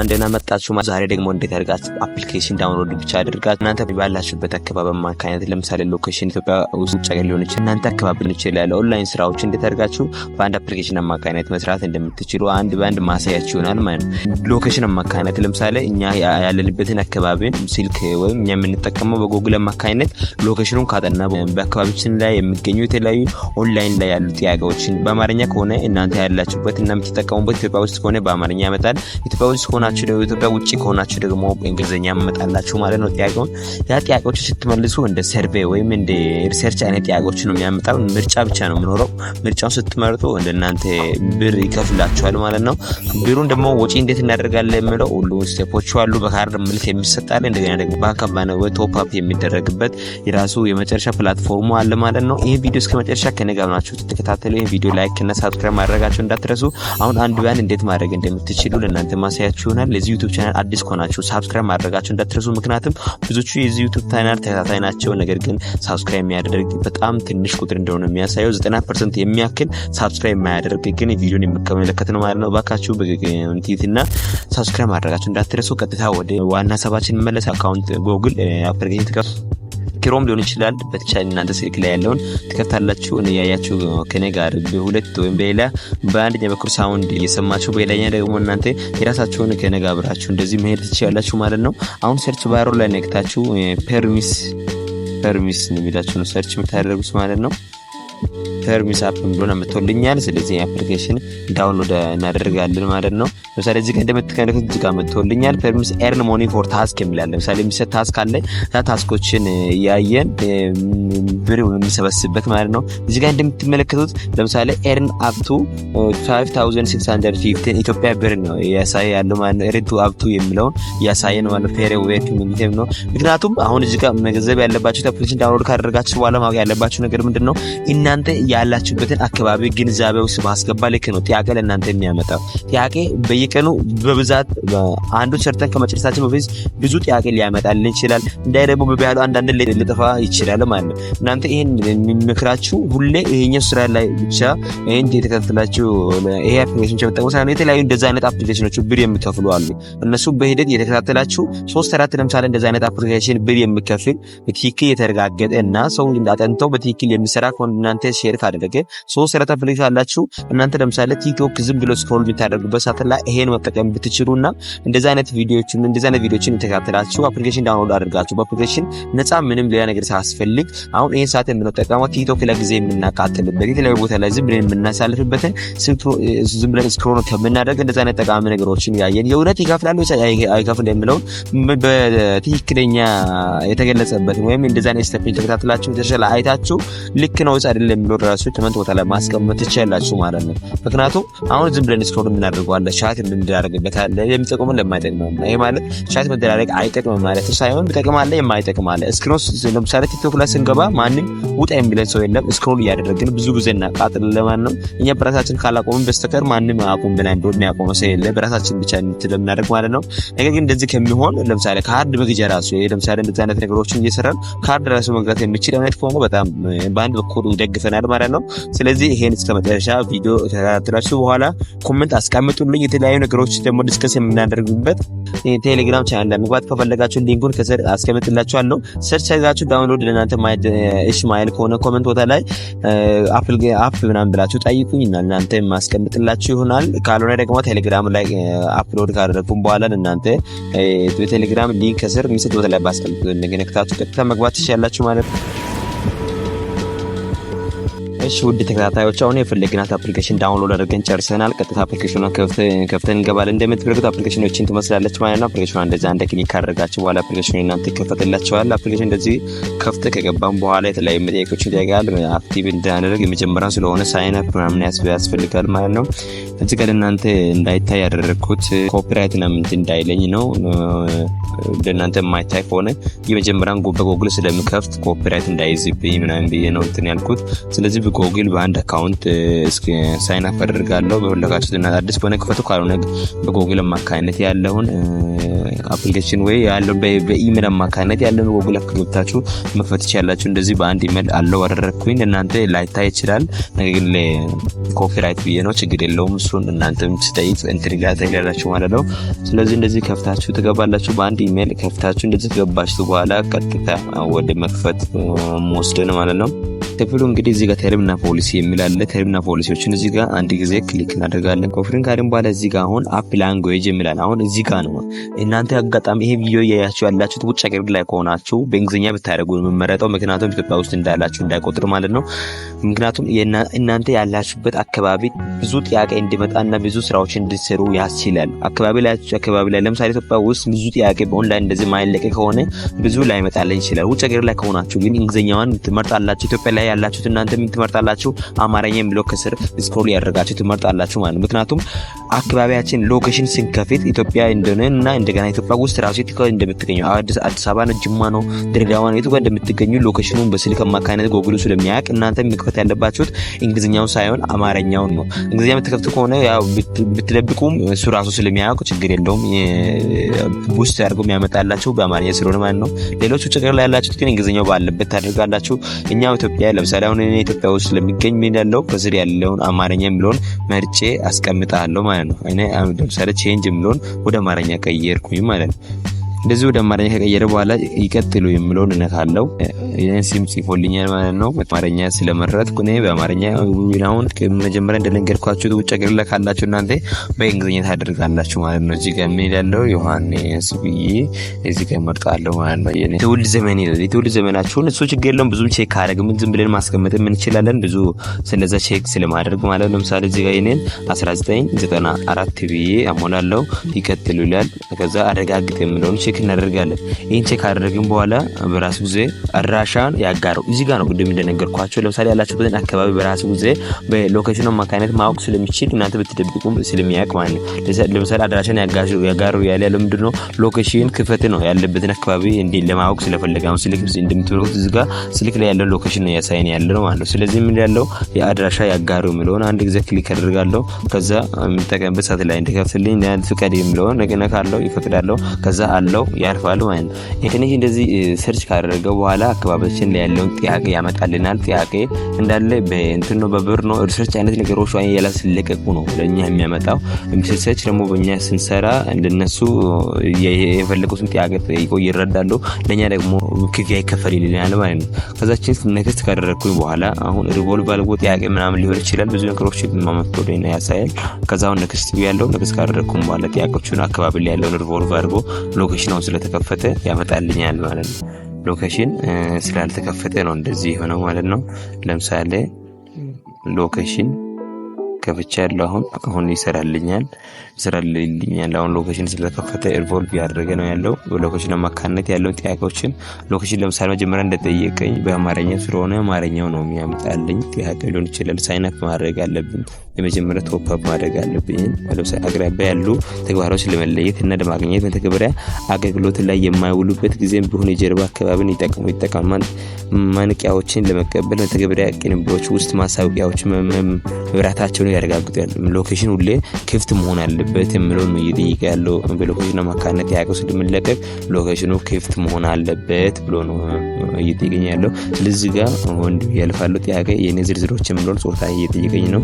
እንደና መጣችሁ። ዛሬ ደግሞ እንዴት አድርጋችሁ application download ብቻ አድርጋችሁ እናንተ ባላችሁበት አካባቢ አማካኝነት፣ ለምሳሌ location ኢትዮጵያ ውስጥ፣ ውጭ ሀገር ሊሆን ይችላል፣ እናንተ አካባቢ ሊሆን ይችላል፣ ኦንላይን ስራዎች እንዴት አድርጋችሁ በአንድ application አማካኝነት መስራት እንደምትችሉ አንድ በአንድ ማሳያችሁ ይሆናል ማለት ነው። Location አማካኝነት ለምሳሌ እኛ ያለንበትን አካባቢን ስልክ ወይም እኛ የምንጠቀመው በጎግል አማካኝነት location ኑን ካጠና በአካባቢችን ላይ የሚገኙ የተለያዩ ኦንላይን ላይ ያሉ ጥያቄዎችን በአማርኛ ከሆነ፣ እናንተ ያላችሁበት እና የምትጠቀሙበት ኢትዮጵያ ውስጥ ከሆነ በአማርኛ ያመጣል። ኢትዮጵያ ውስጥ ከሆናችሁ ደግሞ፣ ኢትዮጵያ ውጭ ከሆናችሁ ደግሞ በእንግሊዝኛ ያመጣላችሁ ማለት ነው። ጥያቄውን ያ ጥያቄዎች ስትመልሱ እንደ survey ወይም እንደ research አይነት ጥያቄዎች ነው የሚያመጣው። ምርጫ ብቻ ነው የሚኖረው። ምርጫውን ስትመርጡ እንደ እናንተ ብር ይከፍላችኋል ማለት ነው። ብሩን ደግሞ ወጪ እንዴት እናደርጋለን የሚለው ሁሉ step ኦቹ አሉ። በካርድ መልክ የሚሰጣል። እንደገና ደግሞ ባንክ ወይ top up የሚደረግበት የራሱ የመጨረሻ platform ኡ አለ ማለት ነው። ይህ ቪዲዮ እስከ መጨረሻ ከኔ ጋር ናችሁ ተከታተሉ። ይህ ቪዲዮ like እና subscribe ማድረጋችሁ እንዳትረሱ። አሁን አንድ በአንድ እንዴት ማድረግ እንደምትችሉ ለእናንተ ማሳያችሁ ይሆናል። ለዚህ YouTube channel አዲስ ከሆናችሁ subscribe ማድረጋችሁ እንዳትረሱ። ምክንያቱም ብዙዎቹ የዚህ YouTube channel ተከታታይ ናቸው፣ ነገር ግን subscribe የሚያደርግ በጣም ትንሽ ቁጥር እንደሆነ የሚያሳየው፣ 90% የሚያክል subscribe የማያደርግ ግን ቪዲዮን የሚመለከት ነው ማለት ነው። እባካችሁ በትህትና subscribe ማድረጋችሁ እንዳትረሱ። ቀጥታ ወደ ዋና ሀሳባችን መለስ። Account Google application Chrome ሊሆን ይችላል። በተቻለ እናንተ ስልክ ላይ ያለውን ትከፍታላችሁ። እያያችሁ ከኔ ጋር በሁለት ወይም በሌላ በአንደኛ በኩል sound እየሰማችሁ በሌላኛ ደግሞ እናንተ የራሳችሁን ከኔ ጋር አብራችሁ እንደዚህ መሄድ ትችላላችሁ ማለት ነው። አሁን search bar ኡ ላይ ነክታችሁ ፐርሚስ የሚላችሁ ነው search የምታደርጉት ማለት ነው። ፐርሚስ app ብሎ መጥቶልኛል። ስለዚህ application download እናደርጋለን ማለት ነው። ለምሳሌ እዚህ ጋር እንደምትመለከቱት እዚህ ጋር መጥቶልኛል። ፐርሚስ earn money for task የሚላል። ለምሳሌ የሚሰጥ task አለ። ያ task ኦችን እያየን ብር የሚሰበስብበት ማለት ነው። እዚህ ጋር እንደምትመለከቱት ለምሳሌ earn up to 5615 ኢትዮጵያ ብር ነው እያሳየ ያለው ማለት ነው። Earn to up to የሚለውን እያሳየ ነው ማለት ነው። Per week የሚል ነው። ምክንያቱም አሁን እዚህ ጋር መገንዘብ ያለባችሁ፣ application download ካደረጋችሁ በኋላ ማወቅ ያለባችሁ ነገር ምንድን ነው? እናንተ ያላችሁበትን አካባቢ ግንዛቤ ውስጥ ማስገባ ልክ ነው ጥያቄ ለእናንተ የሚያመጣው። ጥያቄ በየቀኑ በብዛት አንዱ ሰርተን ከመጨረሳችን በፊት ብዙ ጥያቄ ሊያመጣልን ይችላል። እንዳይ ደግሞ በባህሉ አንዳንድ ሊጠፋ ይችላል ማለት ነው። እናንተ ይሄን የሚመክራችሁ ሁሌ ይሄኛው ስራ ላይ ብቻ ይሄን የተከተላችሁ ይሄ application መጠቀም ሳይሆን የተለያዩ እንደዛ አይነት application ኖች ብር የሚከፍሉ አሉ። እነሱ በሂደት የተከታተላችሁ ሶስት አራት ለምሳሌ እንደዛ አይነት application ብር የሚከፍል በትክክል የተረጋገጠ እና ሰው አጠንተው በትክክል የሚሰራ ከሆነ እናንተ share ካደረገ ሶስት አራት application አላችሁ። እናንተ ለምሳሌ TikTok ዝም ብሎ scroll የምታደርጉበት ሰዓት ላይ ይሄን መጠቀም ብትችሉና እንደዛ አይነት ቪዲዮችን የተከታተላችሁ application download አድርጋችሁ በ application ነፃ ምንም ሌላ ነገር ሳያስፈልግ፣ አሁን ይሄን ሰዓት የምንጠቀመው TikTok ላይ ጊዜ የምናቃጥልበት፣ የተለያዩ ቦታ ላይ ዝም ብለን የምናሳልፍበትን ዝም ብለን scroll ከምናደርግ እንደዛ አይነት ጠቃሚ ነገሮችን ያየን የእውነት ይከፍላሉ አይከፍል የሚለውን በትክክለኛ የተገለጸበትን ወይም እንደዛ አይነት step ተከታትላችሁ የተሻለ አይታችሁ ልክ ነው ወይስ አይደለም የሚለው ራሱ comment ቦታ ላይ ማስቀመጥ ትችላላችሁ ማለት ነው። ምክንያቱም አሁን ዝም ብለን scroll የምናደርገው አለ፣ chat የምንደራረግበት አለ፣ የሚጠቅመን ለማይጠቅመን። ይሄ ማለት chat መደራረግ አይጠቅምም ማለት ሳይሆን የሚጠቅም አለ፣ የማይጠቅም አለ። Scroll ለምሳሌ TikTok ላይ ስንገባ ማንም ውጣ የሚለን ሰው የለም። Scroll እያደረግን ብዙ ጊዜ እናቃጥላለን ማለት ነው። እኛ በራሳችን ካላቆምን በስተቀር ማንም አቁም ብለን ብሎ የሚያቆመው ሰው የለ። በራሳችን ብቻ እንደምናደርግ ማለት ነው። ነገር ግን እንደዚህ ከሚሆን ለምሳሌ ካርድ መግዣ ራሱ፣ ለምሳሌ እንደዚህ አይነት ነገሮችን እየሰራን ካርድ ራሱ መግዛት የሚችል አይነት ከሆነ በጣም በአንድ በኩል ይደግፈናል ማለት ነው። ስለዚህ ይሄን እስከ መጨረሻ ቪዲዮ ተከታትላችሁ በኋላ comment አስቀምጡልኝ። የተለያዩ ነገሮች ደግሞ discuss የምናደርግበት ቴሌግራም ቻናል ለመግባት ከፈለጋችሁ link ኡን ከስር አስቀምጥላችኋለሁ። Search አድርጋችሁ download ለእናንተ እሺ ማይል ከሆነ comment ቦታ ላይ app ምናምን ብላችሁ ጠይቁኝ እና እናንተ የማስቀምጥላችሁ ይሆናል። ካልሆነ ደግሞ ቴሌግራም ላይ upload ካደረግኩም በኋላ እናንተ በቴሌግራም link ከስር የሚሰጥ ቦታ ላይ ባስቀምጥ ነክታችሁ ቀጥታ መግባት ትችላላችሁ ማለት ነው። እሺ ውድ ተከታታዮች፣ አሁን የፈለግናት application download አድርገን ጨርሰናል። ቀጥታ application ኗን ከፍተን እንገባለን። እንደምትመለከቱት application ኖችን ትመስላለች ማለት ነው። Application ኗ እንደዚህ አንድ click ካደረጋችሁ በኋላ application ኑ እናንተ ይከፈትላችኋል። Application እንደዚህ ከፍተ ከገባም በኋላ የተለያዩ መጠየቆችን ይጠይቃል። Active እንዳደረግ የመጀመሪያው ስለሆነ sign up ምናምን ያስፈልጋል ማለት ነው። እዚህ ጋር እናንተ እንዳይታይ ያደረግኩት copyright ምናምን እንዳይለኝ ነው። ለእናንተ የማይታይ ከሆነ የመጀመሪያን በጎግል ስለምከፍት copyright እንዳይዝብኝ ምናምን ብዬ ነው እንትን ያልኩት። ስለዚህ በጎግል በአንድ account sign up አደርጋለሁ። በፈለጋችሁት እና አዲስ በሆነ ክፈቱ፣ ካልሆነ በጎግል አማካኝነት ያለውን application ወይ ያለውን በኢሜል አማካኝነት ያለውን ጎግል ገብታችሁ መክፈት ትችላላችሁ። እንደዚህ በአንድ ኢሜል allow አደረግኩኝ። እናንተ ላይታይ ይችላል፣ ነገር ግን copyright ብዬ ነው፣ ችግር የለውም። እሱን እናንተም ስጠይቅ እንትን ጋር ትሄዳላችሁ ማለት ነው። ስለዚህ እንደዚህ ከፍታችሁ ትገባላችሁ። በአንድ ኢሜል ከፍታችሁ እንደዚህ ከገባችሁ በኋላ ቀጥታ ወደ መክፈት መወስደን ማለት ነው። ክፍሉ እንግዲህ እዚህ ጋር term ና policy የሚል አለ። Term ና ፖሊሲዎችን እዚህ ጋር አንድ ጊዜ click እናደርጋለን። Confirm ካልን በኋላ እዚህ ጋር አሁን app language የሚል አለ። አሁን እዚህ ጋር ነው እናንተ አጋጣሚ ይሄ ቪዲዮ እያያችሁ ያላችሁት ውጭ ሀገር ላይ ከሆናችሁ በእንግሊዝኛ ብታደርጉ የምመረጠው፣ ምክንያቱም ኢትዮጵያ ውስጥ እንዳላችሁ እንዳይቆጥር ማለት ነው። ምክንያቱም እናንተ ያላችሁበት አካባቢ ብዙ ጥያቄ እንዲመጣና ብዙ ስራዎች እንዲሰሩ ያስችላል። አካባቢ ላይ ለምሳሌ ኢትዮጵያ ውስጥ ብዙ ጥያቄ በኦንላይን እንደዚህ ማይለቀቅ ከሆነ ብዙ ላይመጣልን ይችላል። ውጭ ሀገር ላይ ከሆናችሁ ግን እንግሊዝኛዋን ትመርጣላችሁ። ኢትዮጵያ ላይ ያላችሁት እናንተ ምን ትመርጣላችሁ? አማርኛ የሚለው ከስር scroll ያደርጋችሁ ትመርጣላችሁ ማለት ነው። ምክንያቱም አካባቢያችን location ስንከፍት ኢትዮጵያ እንደሆነ እና እንደገና ኢትዮጵያ ውስጥ ራሱ የት ጋር እንደምትገኙ፣ አዲስ አበባ ነው፣ ጅማ ነው፣ ድሬዳዋ ነው፣ የቱ ጋር እንደምትገኙ location ኑን በስልክ አማካኝነት ጎግሉ ስለሚያውቅ እናንተ መክፈት ያለባችሁት እንግሊዝኛውን ሳይሆን አማርኛውን ነው። እንግሊዝኛ የምትከፍቱ ከሆነ ያው ብትደብቁም እሱ ራሱ ስለሚያውቅ ችግር የለውም። Boost አድርጎ የሚያመጣላችሁ በአማርኛ ስለሆነ ማለት ነው። ሌሎች ውጭ ሀገር ላይ ያላችሁት ግን እንግሊዝኛው ባለበት ታደርጋላችሁ። እኛው ኢትዮጵያ ለምሳሌ አሁን እኔ ኢትዮጵያ ውስጥ ስለሚገኝ ምን ያለው ከስር ያለውን አማርኛ የሚለውን መርጬ አስቀምጣለሁ ማለት ነው። እኔ ለምሳሌ change የሚለውን ወደ አማርኛ ቀየርኩኝ ማለት ነው። እንደዚህ ወደ አማርኛ ከቀየረ በኋላ ይቀጥሉ የሚለውን እነካለው። ይህን ስም ጽፎልኛል ማለት ነው። አማርኛ ስለመረጥኩ እኔ በአማርኛ፣ አሁን መጀመሪያ እንደነገርኳችሁ ውጭ ሀገር ላይ ካላችሁ እናንተ በእንግሊዝኛ ታደርጋላችሁ ማለት ነው። እዚህ ጋር ምን ያለው ዮሐንስ ብዬ እዚህ ጋር እመርጣለሁ ማለት ነው። የኔ ትውልድ ዘመን ይላል። የትውልድ ዘመናችሁን እሱ ችግር የለውም፣ ብዙም check አደረግም፣ ዝም ብለን ማስቀመጥ እንችላለን። ብዙ ስለዛ check ስለማድረግ ማለት ነው። ለምሳሌ እዚህ ጋር የኔን 1994 ብዬ አሞላለሁ። ይቀጥሉ ይላል። ከዛ አረጋግጥ የሚለውን check እናደርጋለን። ይህን check ካደረግን በኋላ በራሱ ጊዜ አድራሻን ያጋረው እዚህ ጋር ነው። ቅድም እንደነገርኳቸው ለምሳሌ ያላችሁበትን አካባቢ በራሱ ጊዜ በ location ኑ አማካኝነት ማወቅ ስለሚችል እናንተ ብትደብቁም ስለሚያውቅ ማለት ነው። ለምሳሌ አድራሻን ያጋሩ ያለ ያለው ምንድን ነው? Location ክፈት ነው፣ ያለበትን አካባቢ እንዲ ለማወቅ ስለፈለገ። አሁን ስልክ እንደምትመለከቱት እዚህ ጋር ስልክ ላይ ያለው location ነው ያሳየን ያለ ነው ማለት ነው። ስለዚህ ምን ያለው የአድራሻ ያጋሩ የሚለውን አንድ ጊዜ click አደርጋለሁ። ከዛ የምጠቀምበት ሰዓት ላይ እንዲከፍትልኝ ፍቀድ የሚለውን ነካለው፣ ይፈቅዳለሁ። ከዛ allow ያልፋሉ ማለት ነው። ትንሽ እንደዚህ search ካደረገ በኋላ አካባቢያችን ላይ ያለውን ጥያቄ ያመጣልናል። ጥያቄ እንዳለ በእንትን ነው፣ በብር ነው፣ research አይነት ነገሮች ያላ ሲለቀቁ ነው ለእኛ የሚያመጣው። Research ደግሞ በእኛ ስንሰራ እንደነሱ የፈለጉትን ጥያቄ ጠይቆ ይረዳሉ። ለእኛ ደግሞ ክፍያ ይከፈልልናል ማለት ነው። ከዛችን next ካደረግኩኝ በኋላ አሁን revolve አድርጎ ጥያቄ ምናምን ሊሆን ይችላል፣ ብዙ ነገሮች ማመጥቶ ያሳያል። ከዛ አሁን next ያለው next ካደረግኩም በኋላ ጥያቄዎቹን አካባቢ ላይ ያለውን revolve አድርጎ location ኑን ስለተከፈተ ያመጣልኛል ማለት ነው። Location ስላልተከፈተ ነው እንደዚህ የሆነው ማለት ነው። ለምሳሌ location ከፍቻ ያለው አሁን ይሰራልኛል። አሁን location ስለተከፈተ revolve ያደረገ ነው ያለው። በ location አማካኝነት ያለውን ጥያቄዎችን location ለምሳሌ መጀመሪያ እንደጠየቀኝ በአማርኛ ስለሆነ አማርኛው ነው የሚያመጣልኝ። ጥያቄ ሊሆን ይችላል። Sign up ማድረግ አለብን። የመጀመሪያ top up ማድረግ አለብኝ። ለምሳሌ አቅራቢያ ያሉ ተግባሮች ለመለየት እና ለማግኘት መተግበሪያ አገልግሎት ላይ የማይውሉበት ጊዜም ቢሆን የጀርባ አካባቢን ይጠቀሙ ይጠቀማል። ማንቂያዎችን ለመቀበል መተግበሪያ ቅንብሮች ውስጥ ማሳወቂያዎች መብራታቸውን ያረጋግጣል። Location ሁሌ ክፍት መሆን አለበት የሚለውን ነው እየጠየቀ ያለው። በ location አማካኝነት ጥያቄው ስለሚለቀቅ location ኑ ክፍት መሆን አለበት ብሎ ነው እየጠየቀኝ ያለው። ስለዚህ ጋር ወንድ ያልፋሉ ጥያቄ የኔ ዝርዝሮች የሚለውን ጾታ እየጠየቀኝ ነው።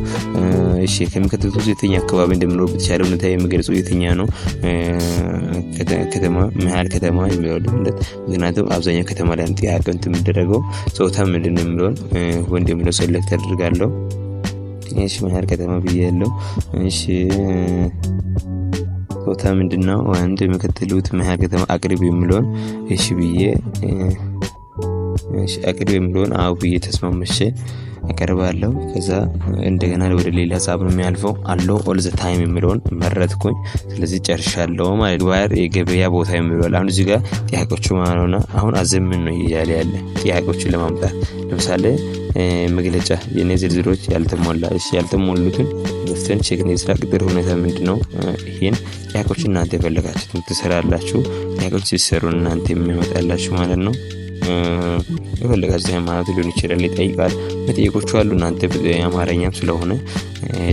እሺ፣ ከሚከተሉት ውስጥ የትኛው አካባቢ እንደምኖር በተሻለ ሁኔታ የሚገልጹ የትኛው ነው? ከተማ፣ መሀል ከተማ የሚለው ልምለት፣ ምክንያቱም አብዛኛው ከተማ ላይ ጥያቄ እንትን የሚደረገው። ጾታ ምንድን ነው የሚለውን ወንድ የሚለው select አደርጋለሁ። እሺ፣ መሀል ከተማ ብዬ ያለው። እሺ፣ ጾታ ምንድን ነው? ወንድ። የሚከተሉት መሀል ከተማ አቅርብ የሚለውን እሺ ብዬ፣ እሺ አቅርብ የሚለውን አዎ ብዬ ተስማምቼ አቀርባለሁ። ከዛ እንደገና ወደ ሌላ ሀሳብ ነው የሚያልፈው። Allow all the time የሚለውን መረጥኩኝ። ስለዚህ ጨርሻለሁ ማለት ዋር የገበያ ቦታ የሚለው አሁን እዚህ ጋር ጥያቄዎቹ ማለት ነው። አሁን አዘምን ነው እያለ ያለ ጥያቄዎችን ለማምጣት ለምሳሌ መግለጫ የኔ ዝርዝሮች ያልተሞላ፣ እሺ ያልተሞሉትን ገፍተን check። የስራ ቅጥር ሁኔታ ምንድን ነው? ይሄን ጥያቄዎች እናንተ የፈለጋችሁትን ትሰራላችሁ። ጥያቄዎች ሲሰሩ እናንተ የሚመጣላችሁ ማለት ነው። የፈለጋችሁት ሃይማኖት ሊሆን ይችላል ይጠይቃል። መጠየቆቹ አሉ እናንተ አማርኛም ስለሆነ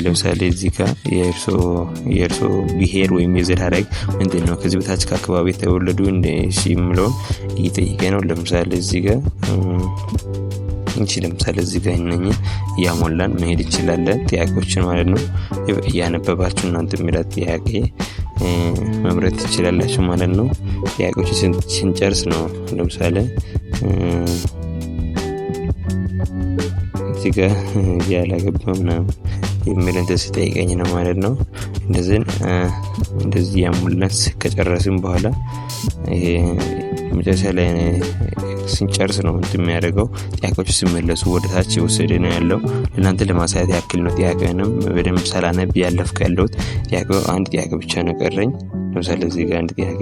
ለምሳሌ እዚህ ጋር የእርሶ ብሄር ወይም የዘር ሐረግ ምንድን ነው? ከዚህ በታች ከአካባቢ የተወለዱ እሺ የሚለውን እየጠየቀ ነው። ለምሳሌ እዚህ ጋር እንቺ ለምሳሌ እዚህ ጋር እነኚህ እያሞላን መሄድ እንችላለን፣ ጥያቄዎችን ማለት ነው። እያነበባችሁ እናንተ የሚላት ጥያቄ መምረጥ ትችላላችሁ ማለት ነው። ጥያቄዎችን ስንጨርስ ነው ለምሳሌ እዚህ ጋር ያላገባ ምናምን የሚል እንትን ሲጠይቀኝ ነው ማለት ነው። እንደዚህ ያሞላን ከጨረስን በኋላ ይሄ መጨረሻ ላይ ስንጨርስ ነው እንትን የሚያደርገው። ጥያቄዎቹ ሲመለሱ ወደ ታች የወሰደ ነው ያለው። ለእናንተ ለማሳየት ያክል ነው። ጥያቄውንም በደንብ ሳላነብ ያለፍኩ ያለሁት ጥያቄው አንድ ጥያቄ ብቻ ነው ቀረኝ። ለምሳሌ እዚህ ጋር አንድ ጥያቄ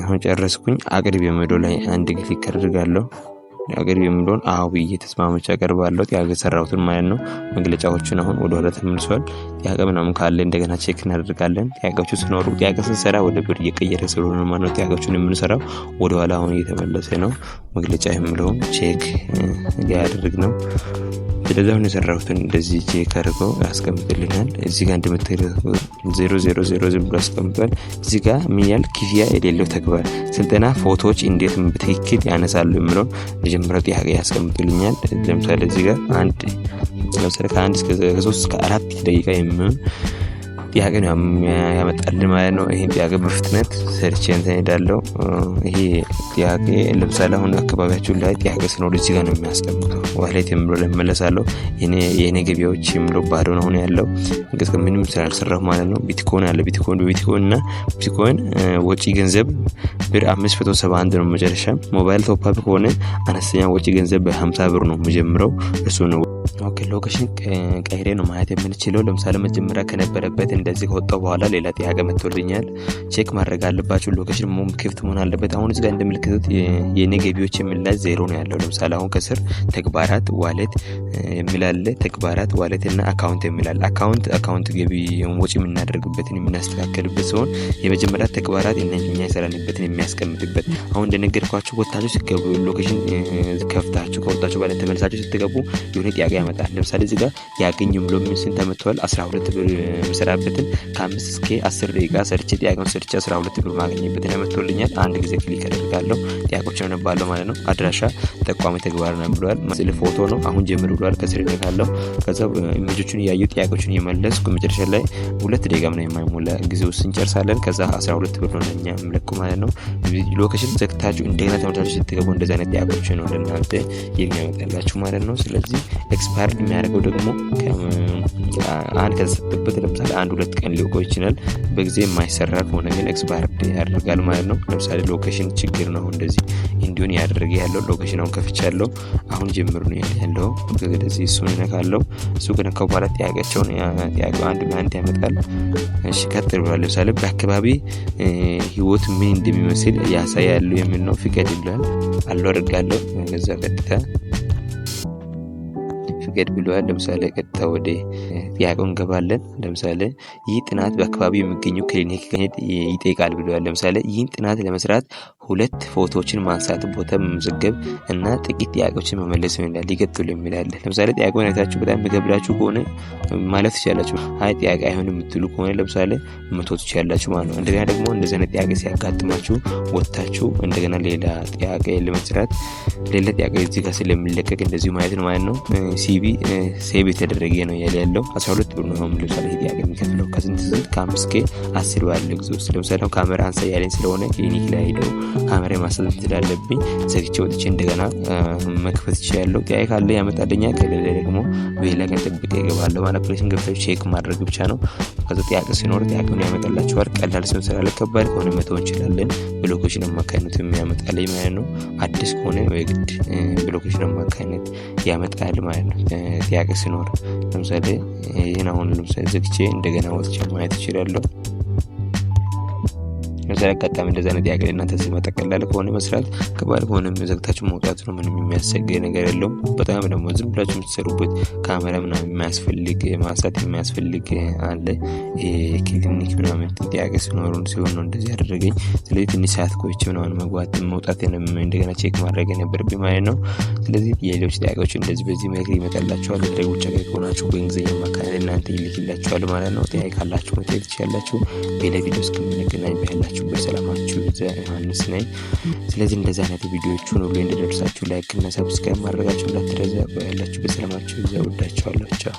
አሁን ጨረስኩኝ። አቅርብ የሚለው ላይ አንድ click አደርጋለሁ። አቅርብ የሚለውን አዎ ብዬ ተስማምቼ አቀርባለሁ። ጥያቄ የሰራሁትን ማለት ነው። መግለጫዎቹን አሁን ወደ ኋላ ተመልሷል። ጥያቄ ምናምን ካለ እንደገና check እናደርጋለን። ጥያቄዎቹ ሲኖሩ ጥያቄ ስንሰራ ወደ ብር እየቀየረ ስለሆነ ማለት ነው ጥያቄዎቹን የምንሰራው ወደ ኋላ አሁን እየተመለሰ ነው። መግለጫ የሚለውን check ሊያደርግ ነው። ስለዚህ አሁን የሰራሁትን እንደዚህ check አድርጎ ያስቀምጥልናል። እዚህ ጋር እንደምትመለከቱት 0 0 0 ዝም ብሎ አስቀምጧል። እዚህ ጋር ምን ያህል ክፍያ የሌለው ተግባር ስልጠና ፎቶዎች እንዴት በትክክል ያነሳሉ የሚለውን መጀመሪያው ጥያቄ ያስቀምጥልኛል። ለምሳሌ እዚህ ጋር አንድ ለምሳሌ ከአንድ እስከ ከሶስት እስከ አራት ደቂቃ የሚሆን ጥያቄ ነው ያመጣልን ማለት ነው። ይሄን ጥያቄ በፍጥነት ሰርቼ እንትን እሄዳለሁ። ይሄ ጥያቄ ለምሳሌ አሁን አካባቢያችሁ ላይ ጥያቄ ሲኖር እዚህ ጋር ነው የሚያስቀምጠው። Wallet የሚለው ላይ እመለሳለሁ። የኔ ገቢዎች የሚለው ባዶ ነው አሁን ያለው፣ እንቅስቃሴ ምንም ስላልሰራሁ ማለት ነው። ቢትኮይን አለ። ቢትኮይን በቢትኮይን እና ቢትኮይን ወጪ ገንዘብ ብር 571 ነው መጨረሻ። Mobile top up ከሆነ አነስተኛ ወጪ ገንዘብ በ50 ብር ነው የሚጀምረው፣ እሱ ነው። Okay፣ location ቀይሬ ነው ማየት የምንችለው። ለምሳሌ መጀመሪያ ከነበረበት እንደዚህ ከወጣው በኋላ ሌላ ጥያቄ መጥቶልኛል። Check ማድረግ አለባችሁ። Location ክፍት መሆን አለበት። አሁን እዚህ ጋር እንደምልክቱት የኔ ገቢዎች የሚል ላይ 0 ነው ያለው። ለምሳሌ አሁን ከስር ተግባራት wallet የሚል አለ። ተግባራት wallet እና account የሚል አለ። Account ገቢ ወጪ የምናደርግበትን የምናስተካከልበት ሲሆን የመጀመሪያ ተግባራት እኛ የሰራንበትን የሚያስቀምጥበት፣ አሁን እንደነገርኳችሁ ወጥታችሁ ስትገቡ፣ location ከፍታችሁ ከወጣችሁ በኋላ ተመልሳችሁ ስትገቡ የሆነ ጥያቄ ያመጣል። ለምሳሌ እዚህ ጋር ያገኙ ብሎ ምን ስንት ተመጥቷል? 12 ብር የምሰራበትን ከ5 እስከ 10 ደቂቃ ሰርቼ፣ ጥያቄውን ሰርቼ 12 ብር ማገኝበትን ያመጥቶልኛል። አንድ ጊዜ click አደርጋለሁ። ጥያቄዎችን አነባለሁ ማለት ነው። አድራሻ ጠቋሚ ተግባር ነው ብሏል። ስለ ፎቶ ነው፣ አሁን ጀምር ብሏል። ከስር እነካለሁ። ከዛ image ኦቹን እያየሁ ጥያቄዎችን እየመለስኩ መጨረሻ ላይ 2 ደቂቃ ምናምን የማይሞላ ጊዜ ውስጥ እንጨርሳለን። ከዛ 12 ብር ነው ለእኛ የሚለቁ ማለት ነው። Location ዘግታችሁ እንደገና ተመልሳችሁ ስትገቡ እንደዚህ አይነት ጥያቄዎች ነው ለእናንተ የሚያመጣላችሁ ማለት ነው። ስለዚህ expired የሚያደርገው ደግሞ አንድ ከተሰጠበት ለምሳሌ አንድ ሁለት ቀን ሊቆይ ይችላል። በጊዜ የማይሰራ ከሆነ ግን expired ያደርጋል ማለት ነው። ለምሳሌ location ችግር ነው እንደዚህ እንዲሆን ያደረገ ያለው። Location አሁን ከፍቻለሁ። አሁን ጀምሩ ነው ያለው። ስለዚህ እሱን እነካለሁ። እሱ ከነካው በኋላ ጥያቄያቸውን ጥያቄው አንድ በአንድ ያመጣል። እሺ ቀጥል ብሏል። ለምሳሌ በአካባቢ ህይወት ምን እንደሚመስል ያሳያሉ የሚል ነው። ፍቀድ ይላል። Allow አደርጋለሁ። ከዛ ቀጥታ ፍቀድ ብለዋል። ለምሳሌ ቀጥታ ወደ ጥያቄው እንገባለን። ለምሳሌ ይህ ጥናት በአካባቢው የሚገኙ ክሊኒክ ይጠይቃል ብለዋል። ለምሳሌ ይህን ጥናት ለመስራት ሁለት ፎቶዎችን ማንሳት፣ ቦታ መመዝገብ እና ጥቂት ጥያቄዎችን መመለስ ይሆናል። ይቀጥሉ የሚል አለ። ለምሳሌ ጥያቄውን አይታችሁ በጣም የሚከብዳችሁ ከሆነ ማለፍ ትችላላችሁ። አይ ጥያቄ አይሆንም የምትሉ ከሆነ ለምሳሌ መተው ትችላላችሁ ማለት ነው። እንደገና ደግሞ እንደዚህ አይነት ጥያቄ ሲያጋጥማችሁ ወጥታችሁ እንደገና ሌላ ጥያቄ ለመስራት ሌላ ጥያቄ እዚህ ጋር ስለሚለቀቅ እንደዚሁ ማየት ነው ማለት ነው። ሲቢ save የተደረገ ነው ያለው፣ 12 ብር ነው። አሁን ለምሳሌ ይሄ ጥያቄ የሚከፍለው ከስንት ስንት ከአምስት እስከ 10 ባለ ጊዜ ውስጥ። ለምሳሌ ካሜራ አንሳ ያለኝ ስለሆነ ክሊኒክ ላይ ሄደው ካሜራ ማሰጠት ስላለብኝ ዘግቼ ወጥቼ እንደገና መክፈት እችላለሁ። ጥያቄ ካለ ያመጣልኛል፣ ከሌለ ደግሞ በሌላ ቀን ጠብቄ እገባለሁ ማለት application ገብታችሁ check ማድረግ ብቻ ነው። ከዛ ጥያቄ ሲኖር ጥያቄውን ያመጣላችኋል። ቀላል ሲሆን ስላለ ከባድ ከሆነ መተው እንችላለን። በ location አማካኝነት የሚያመጣልኝ ማለት ነው። አዲስ ከሆነ የግድ በ location አማካኝነት ያመጣል ማለት ነው። ጥያቄ ሲኖር ለምሳሌ ይህን አሁን ለምሳሌ ዘግቼ እንደገና ወጥቼ ማየት እችላለሁ። ለምሳሌ አጋጣሚ እንደዛ አይነት ጥያቄ እናንተ ሲመጣ ቀላል ከሆነ መስራት፣ ከባድ ከሆነ ዘግታችሁ መውጣት ነው። ምንም የሚያስቸግር ነገር የለውም። በጣም ደግሞ ዝም ብላችሁ የምትሰሩበት ካሜራ ምናምን የማያስፈልግ፣ ማንሳት የማያስፈልግ አለ። ክሊኒክ ምናምን ጥያቄ ሲኖሩ ሲሆን ነው እንደዚህ ያደረገኝ። ስለዚህ ትንሽ ሰዓት ቆይቼ ምናምን መግባት መውጣት እንደገና check ማድረግ የነበረብኝ ማለት ነው። ስለዚህ የሌሎች ጥያቄዎች እንደዚህ በዚህ መልክ ይመጣላችኋል። በተለይ ውጭ ሀገር ከሆናችሁ በእንግሊዝኛ ማካሄድ እናንተ ይልክላችኋል ማለት ነው። ጥያቄ ካላችሁ መጠየቅ ትችላላችሁ። በሌላ ቪዲዮ እስከምንገናኝ ባላችሁበት ሰላማችሁ ይብዛ። ዮሐንስ ነኝ። ስለዚህ እንደዚህ አይነት ቪዲዮዎቹን ሁሉ እንዲደርሳችሁ like እና subscribe ማድረጋችሁ እንዳትረሱ። ባላችሁበት ሰላማችሁ ይብዛ። እወዳችኋለሁ። ቻው።